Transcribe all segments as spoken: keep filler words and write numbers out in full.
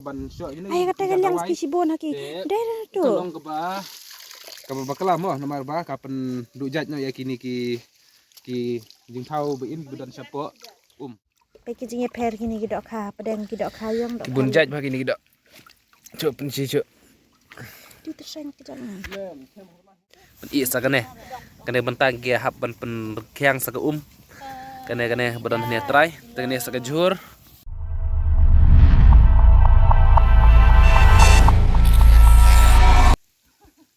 Ban shoh ïa kine. Ai kata ka liang ki shibun ha ki. Dai da tu. Ka long kaba, kaba bakla mo, namar ba ka pynduh jait noh ïa kine ki, ki jingthaw ba in ba don shapoh um. Peit ki jingïapher kine ki dohkha, pdeng ki dohkha ïong dohkha. Ki bun jait ba kine ki doh. Chok pynshi chok. Tu terseng ki jait. Pyn-i sa kane. Kane bynta ki hap ban pynrkhiang sa ka um. Kane kane ba don hane trai. Te kane sa ka jhur.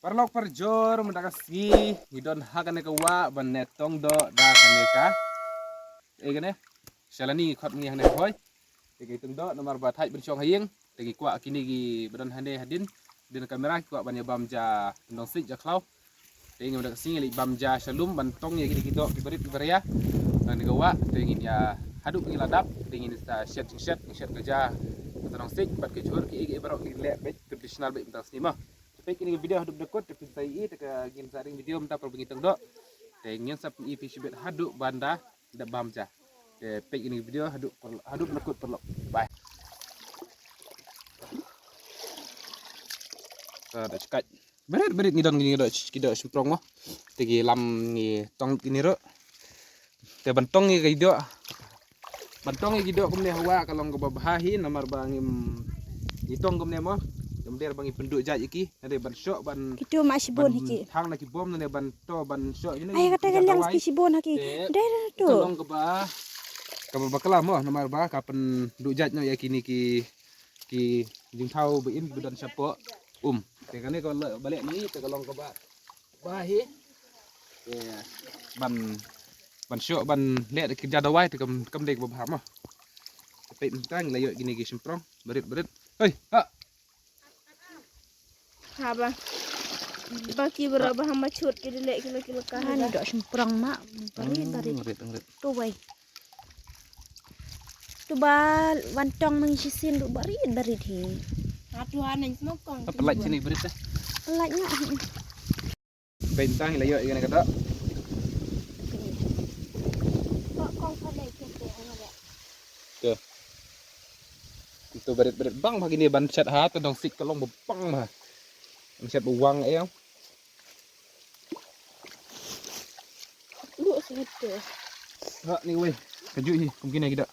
Paralok parajor mynta ka sngi ngi don ha kane ka wah ban leh tong doh da kane ka. Eh kane. Shalani ngi khot ngi hane hoi. Te ki tong doh namar ba thait ban shong ha ïing. Te ngi kwah kine ki ba don hane hadien. Dien kamera ki kwah ban ïa bam ja tendong sik ja khlaw. Te ngi mynta ka sngi ngi leit bam ja sha lum ban tong ïa kine ki doh ki barit ki baria. Ngan ïa ka wah te ngin ïa haduh ngi la dap te ngin sa shet jingshet, ngi shet ka ja ka tendong sik bad ka jhur ki ei ki ei baroh ki leh beit traditional beit mynta ka sngi mo. Te peit kine ki video haduh ba dei kut te phin sa ïohi te ka ngin sa ring video mynta por ba ngi tong doh. Te ngin sa pyni phi shibit haduh ban da da bam ja. Te peit kine ki video haduh par-, haduh ba dei kut paralok. Bye. Ka da chkai. Barit barit ngi don ngi doh ki doh shymprong mo. Te ki lam ngi tong kine ruh. Te ban tong ngi ki doh. Ban tong ngi ki doh kumne ha wah ka long kaba bha hi namar ba ngim ngi tong kumne mo. Te mynta ba ngi pynduh jait ïa ki. Nade ban shoh ban. Kitu ma shibun hi ki. Thang na ki bom nade ban to ban shoh ïa ne. Ai kata ka liang ki shibun ha ki. Dai da tu. Ka long kaba, kaba bakla mo namar ba ka pynduh jait noh ïa kine ki, ki jingthaw ba in ba don shapoh um. Te kane ka la-, ba leh ni te ka long kaba bha hi. Te ban, ban shoh ban leh ki ja dawai te kam, kam dei kaba bha mo. Te peit mynta ngi la ïoh kine ki shymprong barit barit. Hei ha. Haba. Ba ki bra ba hama chut ki dile ki la ki la ka. Ani doh shymprong ma. Barit barit. Barit barit. Tu wei. Tu ba wan tong mang shisien tu barit barit hi. Ha tu ha nang smoke kong. Apa lait sini barit eh? Lait nga. Peit tang la ïoh ïa kane ka doh. Kong kong ka lait ke te ha lait. Te. Itu barit-barit bang bha kine ban shet ha tendong sik ka long ba bang bha. Ban shet ba wang eh. Lu sih tu. Ha ni wei. Ka ju hi kum kine ki doh.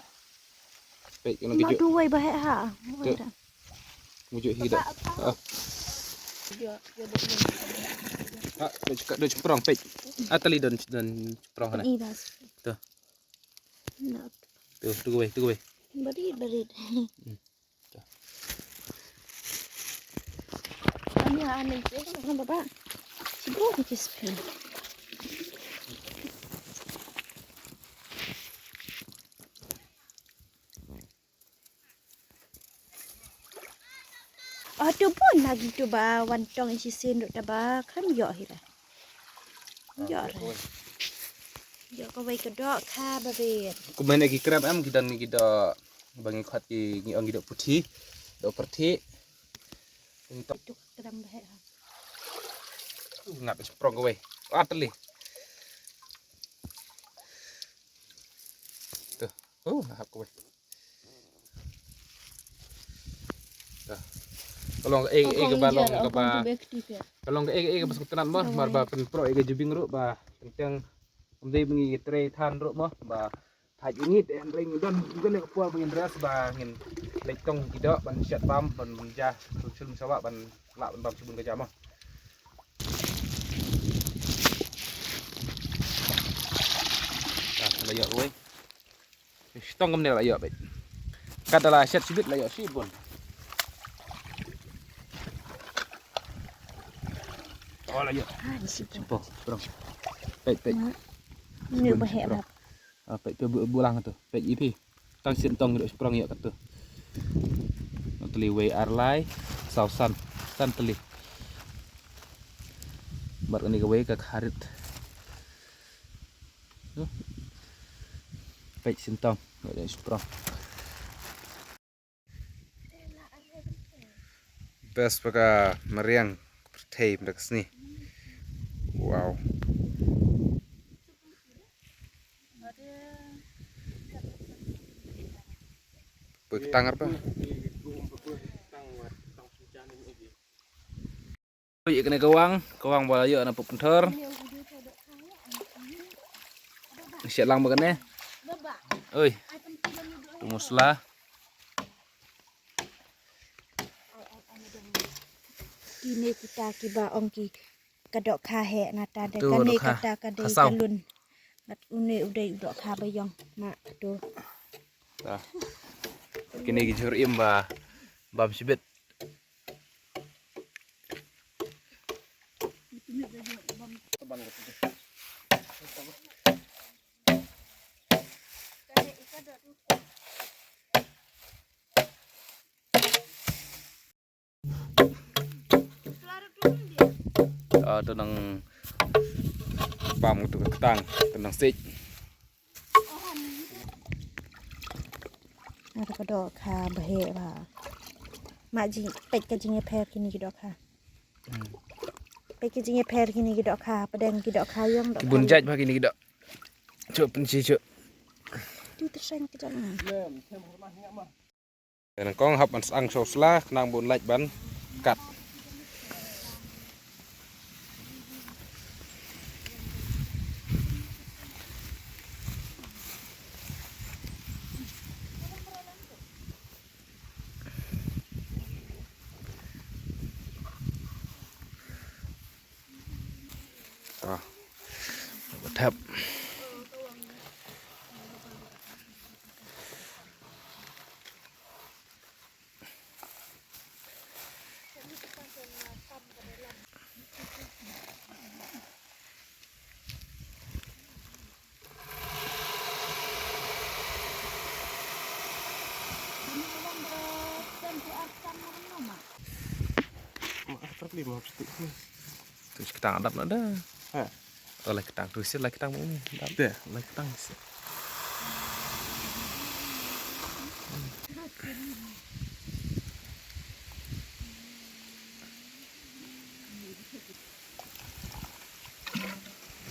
Peit kine ki ju. Duwai ba heh ha. Mujuk hi doh. Ha. Ha, doh cakap doh cemprong peit. Ah tali don don cemprong hana. Tu. Tu tu wei tu wei. Barit barit. Ani ani ke kan baba. Sibuk ke spin. Oh tu pun lagi tu ba wan tong isi sin duk ta ba kan yo hi la. Yo ra. Yo ka wei ka dok ka ba bet. Kumne ki krab em ki don ki dok ba ngi khot ki ngi ong ki dok puthi, dok perthi. Ngi tok. Tu krab ba he ha. Ngap sprong ka wei. Atli. Tu. Oh, hap ka wei. Ka long ka ei ei ka ba long ka ba. Ka long ka ei ei ka ba suk tnat mo mar ba pynpro ei ka jubing ruh ba teng teng. Ym dei ba ngi trei than ruh mo ba thait ngit eh hynrei ngi don ngi don ka por ba ngin rest ba ngin leit tong ki doh ban shet bam ban ja chul chul sawa ban lah ban bam chibun ka ja mo. Ah, la ïoh ruh. Shtong kumne la ïoh beit. Kat da la shet shibit la ïoh shibun. Oh la ïoh. Ah, ni shibun. Shibun, shibun. Peit, peit. Ni ba heh bab. Ah, peit tu bu, bulang tu. Peit ipi. Tang shin tong dok shibun ïoh kat tu. Teli wei ar lai. Saw san. San teli. Bad kani ka wei ka kharit. Peit sintong, peit sintong. Best baka mariang perthei benda kesni. Wow. Bek tangar pa. Oi, kane ka wang, ka wang ba ïoh na pynthor. Siat lang ba kane. Oi. Tu masala. Kine kita kiba ong ki ka dohkha heh nata de. Tu kane dohkha. Kata ka dei ka lun. Ngat une u dei u dohkha ba ïong ma tu. Kine ki jhur im ba bam shibit. Ah, tu nang bam tu ka ktang, tu nang sik. Ada ka dohkha ba heh ba. Ma ji pek ka jingïapher kini ki dohkha. Pek ka jingïapher kini ki dohkha, padeng ki dohkha ïong dohkha. Bun jait ba kini ki doh. Chok pynchi chok. Tu terseng ki doh. Nang kong hap ban sang sosla, kenang bun lait ban kat. Ah. Thap. Tu shi ktang adap na da. Ha. Oh, lai ktang tu shi lai ktang ni. Adap. Te, lai ktang shi.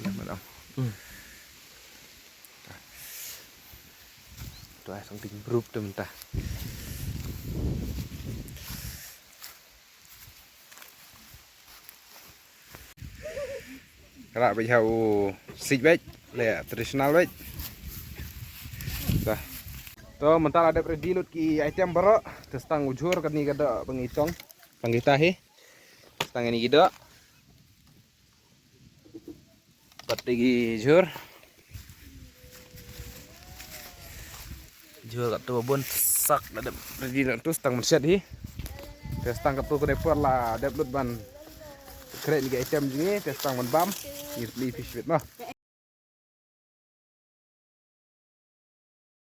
Ïa, madam. Hmm. Tu ai something group tu mynta. Kara bad ha u sik bad le traditional bad. Dah. To mynta la dep ready lut ki item baroh. Te stang u jhur kani ka doh ba ngi tong. Tang kita hi. Stang kani ki doh. Pat ki jhur. Jhur katto bun sak la dep ready la tu stang ban shet hi. Te stang katto ka dei por la dep lut ban create ni ka item jong ngi te stang ban bam. Ngi plie phi shibit mo.